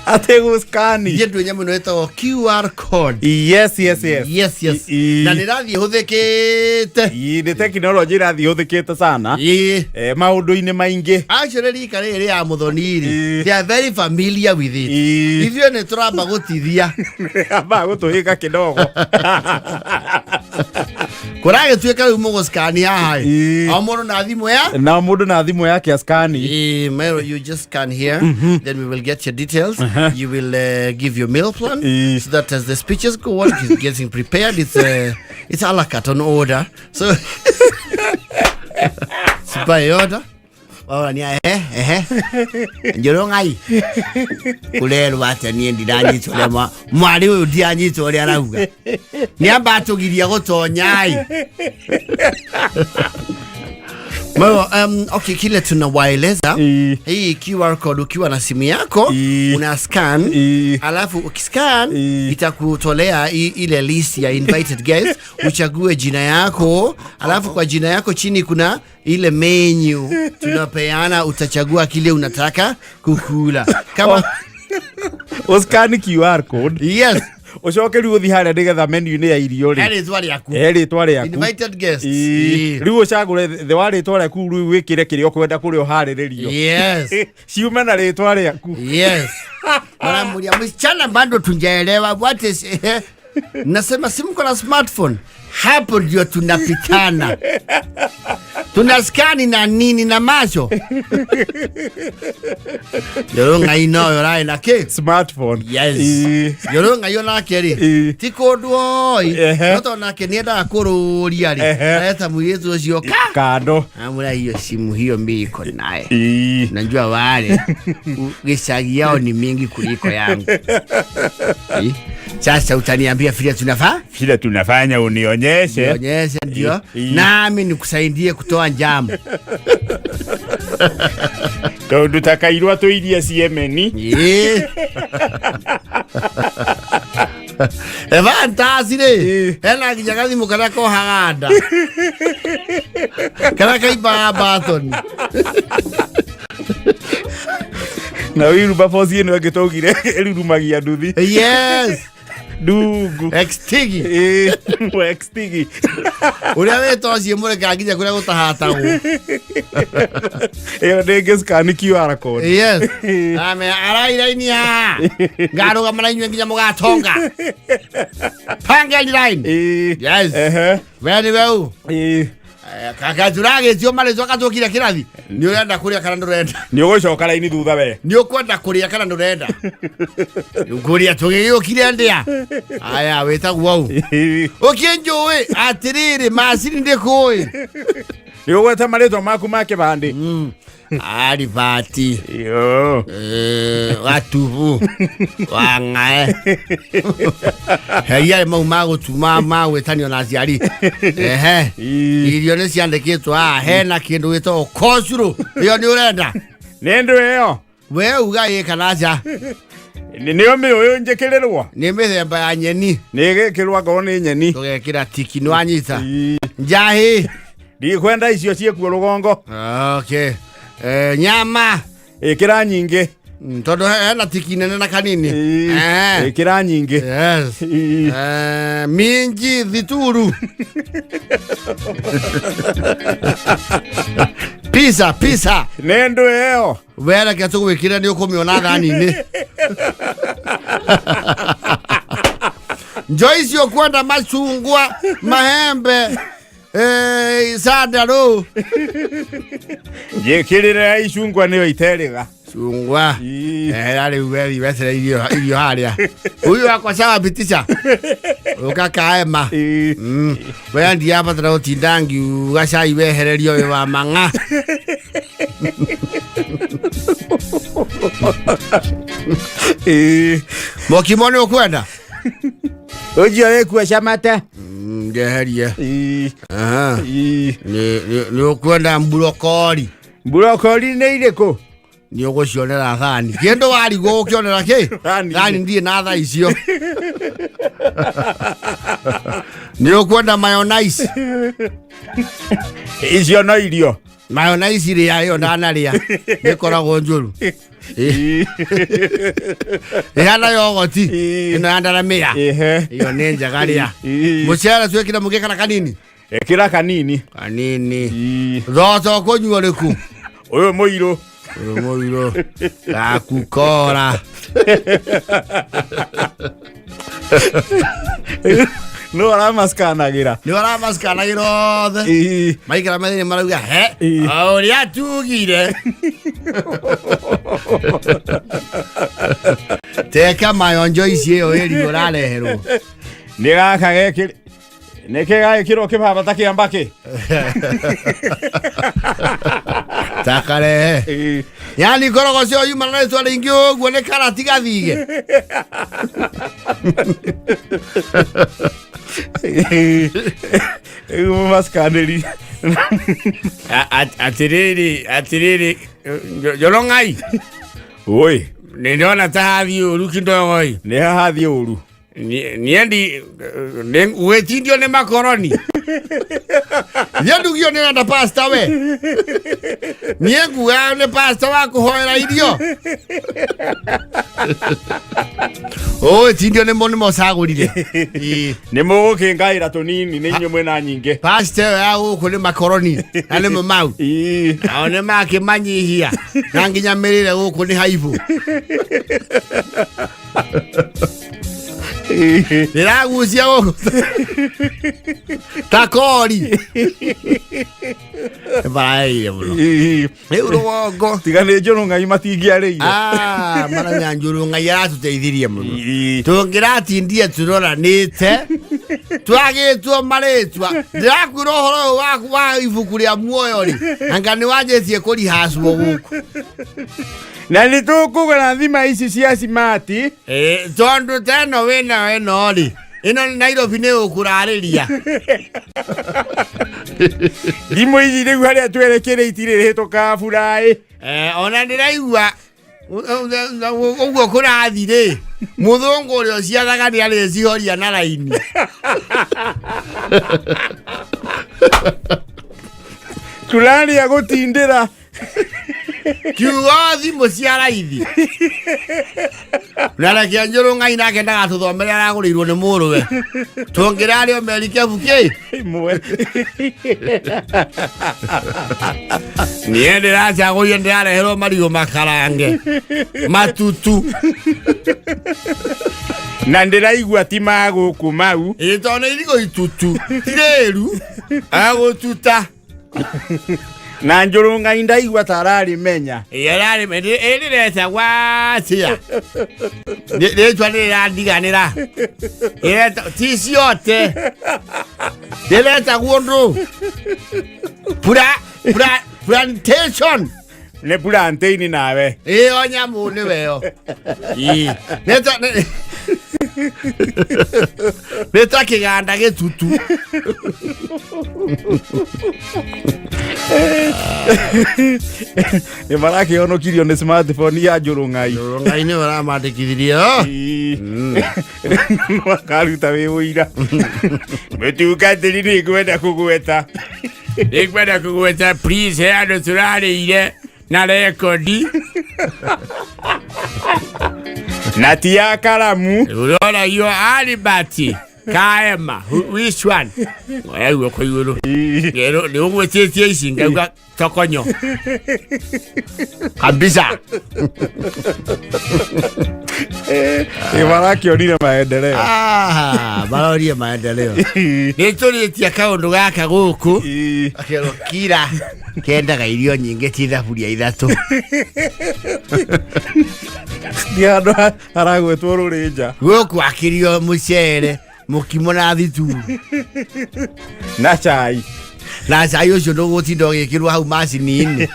Atĩ gũcikani. Thiĩ ndũ nyamũ ĩno ĩtagwo QR code. Yes. Yes. Ĩĩ. Na nĩ ĩrathiĩ ĩhũthĩkĩte. Ĩĩ, nĩ tekinoronjĩ irathiĩ hũthĩkĩte sana. Ĩĩ. Maũndũ-inĩ maingĩ. Actually rika rĩrĩ rĩa mũthoni rĩ, Ĩĩ. they are very familiar with it. Ĩĩ. Ithuĩ nĩ tũramba gũtithia. Amba gũtũhĩka kidogo. Kũragĩtuĩka rĩu mũgũcikani haha ĩ, Ĩĩ. o mũndũ na thimũ ya Na mũndũ na thimũ yake askani. Mero, you just scan here, then we will get your details. You will give your meal plan so that as the speeches go on, he's getting prepared. It's a la carte on order. So it's by order. Waora ni ehe ehe njũrũ Ngai kũrerwo atĩa niĩ ndiranyitwo ũrĩa mwarĩ ũyũ ndianyitwo ũrĩa arauga nĩ amba atũgiria gũtonya-ĩ. Well, okay, kile tunawaeleza, Ĩĩ. hii QR code ukiwa na simu yako Ĩĩ. una scan, Ĩĩ. alafu ukiscan Ĩĩ. itakutolea ile list ya invited guests, uchague jina yako, alafu kwa jina yako chini kuna ile menu tunapeana, utachagua kile unataka kukula kama Ũskani QR code. Yes. Ũcoke rĩu ũthiĩ harĩa nĩgetha menu-inĩ ya irio rĩ. He rĩtwa rĩaku. He rĩtwa rĩaku. Invited guests. Ĩĩ. Ĩĩ. Rĩu ũcagũre thĩ wa rĩtwa rĩaku, rĩu wĩkĩre kĩrĩa ũkwenda kũrĩa ũharĩrĩrio. Yes. Ciume na rĩtwa rĩaku. Yes. Wanamulia msichana bado tunjaelewa what is nasema si mko na smartphone. Hapo ndio tunapitana. Tunaskani na nini na macho. Njorong'ai noyo ũrarĩ na kĩ? Smartphone. Yes. Ĩĩ. Njorong'ai onake rĩ, Ĩĩ. ti kũndũ oi. Ehe. No tondũ nake nĩendaga kũrũria rĩ, Ehe. areta mũirĩtu ũcio ka. Kando. Amwĩra hiyo simu hiyo mi iko naye. Ĩĩ. Najua wale gĩcagi yao ni mingi kuliko yangu. Eh? Sasa utaniambia vile tunafaa? Vile tunafanya unionyeshe. Nionyeshe ndio. Ĩĩ. Nami nikusaidie kutoa njamu. Tondu takairwa tũirie ciemeni. Ĩĩ. Evantasi rĩ, Ĩĩ. hena nginya gathimũ karĩa kohaga nda karĩa kaimbaga batoni. Na wheelbarrow ĩno ĩngĩ twaugire ĩrurumagia nduthi. Yes, Ndungu. extigi. Ĩĩ. Wextigi. Ũrĩa wĩta ũcio mũreka nginya kũrĩa gũtahatagwo. Ĩyo ndĩngĩ scan QR code. Yes. Ame arairaini haha. Ngarũgama na inyuĩ nginya mũgatonga. Pangeni line. Ĩĩ. Yes. Ehe. We nĩ we ũ? Ĩĩ. Tũragĩtio marĩtwa gatũkire kĩrathi. Nĩ ũrenda kũrĩa kana ndũrenda? Nĩ ũgũcoka raini thutha we. Nĩ ũkwenda kũrĩa kana ndũrenda? Kũrĩa tũgĩgĩũkire ndĩa. Aya wĩtagwo ũ? Ĩĩ. Ũkĩnjũĩ atĩrĩrĩ macini ndĩkũĩ. Nĩ ũgweta marĩtwa maku ma kĩbandĩ. Aribati. Yo. Watubu wang'ae heria mau magũtuma magwĩtanio na aciari. Ehe. Ĩĩ. Irio nĩ ciandĩkĩtwo haha hena kĩndũ gĩtagwo kocurũ ĩyo nĩ ũrenda? Nĩ ndũ ĩyo. We uga ĩ kana aca. Nĩyo mĩũyũ njĩkĩrĩrwo. Nĩ mĩthemba ya nyeni. Nĩ ĩgĩkĩrwo angorwo nĩ nyeni. Tũgekĩra tiki nĩ wanyita. Ĩĩ. Njahĩ. Ndikwenda icio ciĩkuo rũgongo. Okay. Nyama. Ĩkĩra nyingĩ. Tondũ hena tiki nene na kanini. Ĩĩ. Ĩkĩra nyingĩ. Yes. Ĩĩ. Minji thituru. Pizza, pizza. Nĩ ndũ ĩyo. Wereke tũgwĩkĩre nĩ ũkũmĩona thani-inĩ. Njo icio kwenda macungwa, mahembe, sandarũ. Njĩkĩrĩre icungwa nĩyo iterĩga. Chungwa. Ĩĩ. Rĩu wethi wetere irio irio harĩa. Huyu wakwa sawa pitisha. Ũkakaema. Ĩĩ. We ndiabatara gũtinda ngiuga cai wehererio wĩ wa mang'a. Ĩĩ. Mokimo nĩ ũkwenda? Ũcio wĩkuo camate. Njeherie. Ĩĩ. Aha. Ĩĩ. Nĩ ũkwenda mburokori? Mburokori nĩ irĩkũ? Nĩ ũgũcionera thani. Kĩndũ warigwo ũkĩonera kĩ? Thani. Thani ndirĩ na tha icio. Nĩ ũkwenda mayonnaise? Icio no irio. Mayonnaise rĩa ĩyo ndanarĩa. Nĩkoragwo njũru. Ĩĩ. Ĩhana yogoti. Ĩĩ. Ĩno ya ndaramĩa. Ĩhe. Ĩyo nĩ njega rĩa. Ĩĩ. Mũcere twĩkĩre mũngĩ kana kanini? Ĩkĩra kanini. Kanini. Ĩĩ. Thoto ũkũnyua ũrĩkũ? Ũyũ mũirũ. Ũyũ mũirũ. Gakukora. No aramaskanagĩra. Nĩ ũramaskanagĩra othe. Ĩĩ. Maikara mathĩinĩ marauga he Ĩĩ. o ũrĩa tugire. Teka mayonjo ici ĩyo ĩrigũ ũrareherwo. Nĩ gaka gekĩrĩ. Nĩkĩ gagĩkĩrwo kĩbaba ta kĩa mbakĩ? Takarehe. Ĩĩ. Yani ngorogoco yumana na rĩtwa rĩingĩ ũguo nĩ karati gathige. Rĩu mũmaskanĩri. Atĩrĩrĩ, atĩrĩrĩ, Njorong'ai. Oi. Nĩ ndona ta hathiĩ ũru kidogo ĩ. Nĩ hathiĩ ũru. Niĩ ndi gwĩtindio nĩ makoroni. Niĩ ndugio nĩ renda pasta we. Niĩ ngugaga nĩ pasta wa kũhoera irio. Ũgwĩtindio nĩ mo nĩ mocagũrire. Ĩĩ. Nĩ mũgũkĩngaĩra tũnini nĩ inyuĩ mwĩna nyingĩ. Pasta ĩyo ya gũkũ nĩ makoroni na nĩmo mau. Ĩĩ. Nao nĩ makĩmanyihia na nginya mĩrĩre gũkũ nĩ haibũ. Ndĩragucia gũkũ ta kori. Baraire mũno. Rĩu rũgongo. Tiga nĩ njũrũ ngai matingĩarĩire. Ah, maramenya njũrũ ngai aratũteithirie mũno. Tũngĩratindia tũroranĩte twagĩtwo marĩtwa ndĩrakwĩra ũhoro ũyũ wa ibuku rĩa muoyo rĩ anga nĩ wanjĩtie kũrihacwo gũkũ. Na nĩ tũkũgũra thima ici cia simati. Tondũ ta ĩno wĩnayo ĩno rĩ ĩno Nairobi nĩ ũkũrarĩria. Thimũ ici rĩu harĩa twerekeire itirĩ hĩtũka buraĩ. Ona ndĩraigua ũguo kũrathi rĩ mũthũngũ ũrĩa ũciathaga nĩ arĩcihoria na raini. Tũraria gũtindĩra. Kiugo thimũ cia raithi na reke njũrũ ngai nake ndagatũthomere aragũrĩirwo nĩ mũrũwe tũngĩrarĩ o merikebu kĩ Imwe. Niĩ ndĩracagũrire ndĩrareherwo marigũ makarange matutu. Na ndĩraigua ti ma gũkũ mau. Ĩ tondũ nĩ irigũ itutu tirĩru agũtuta. Na njũrũ ngai ndaigua ta ararĩmenya. Ĩrĩretagwo atĩa rĩtwa nĩrĩrandiganĩra ti ciote ndĩretagwo ndũ plantation. Nĩ plantain nawe. Ĩyo nyamũ nĩweyo nĩ ta kĩganda gĩtutu. Nĩ marakĩhonokirio nĩ smartphone ya njũrũ ngai. Ngai nĩwe ũramandĩkithirie. Makaruta wĩ ũira mũtungatĩri nĩ ngwenda kũgweta. Nĩngwenda kũgweta please he andũ tũrarĩire na rekondi. Na ti ya karamu. Ũroragio Alibati Kaema which one oya guoko igũrũ nĩ ũgwĩtĩtie ici ngauga tokonyo kabisa. Nĩ marakĩonire maendeleo. Ah, marorie maendeleo. Nĩ tũrĩtie kaũndũ gaka gũkũ akerwo kira kendaga irio nyingĩ ti thaburia ithatũ. Nĩ handũ haragwetwo rũrĩnja. Gũkũ akĩrio mũcere mũkimo na thituru na cai. Na cai ũcio ndũgũtinda ũgĩkĩrwo hau macini-inĩ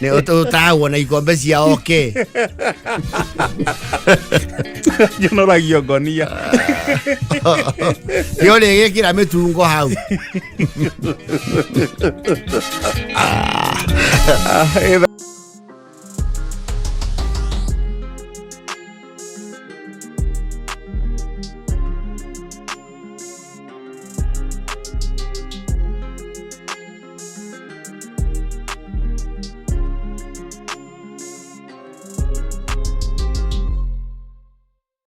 nĩ ũtahagwo na ikombe cia oke. Nyonoragio ngonia. Nĩ ũrĩgĩkĩra mĩtungo hau. Ah.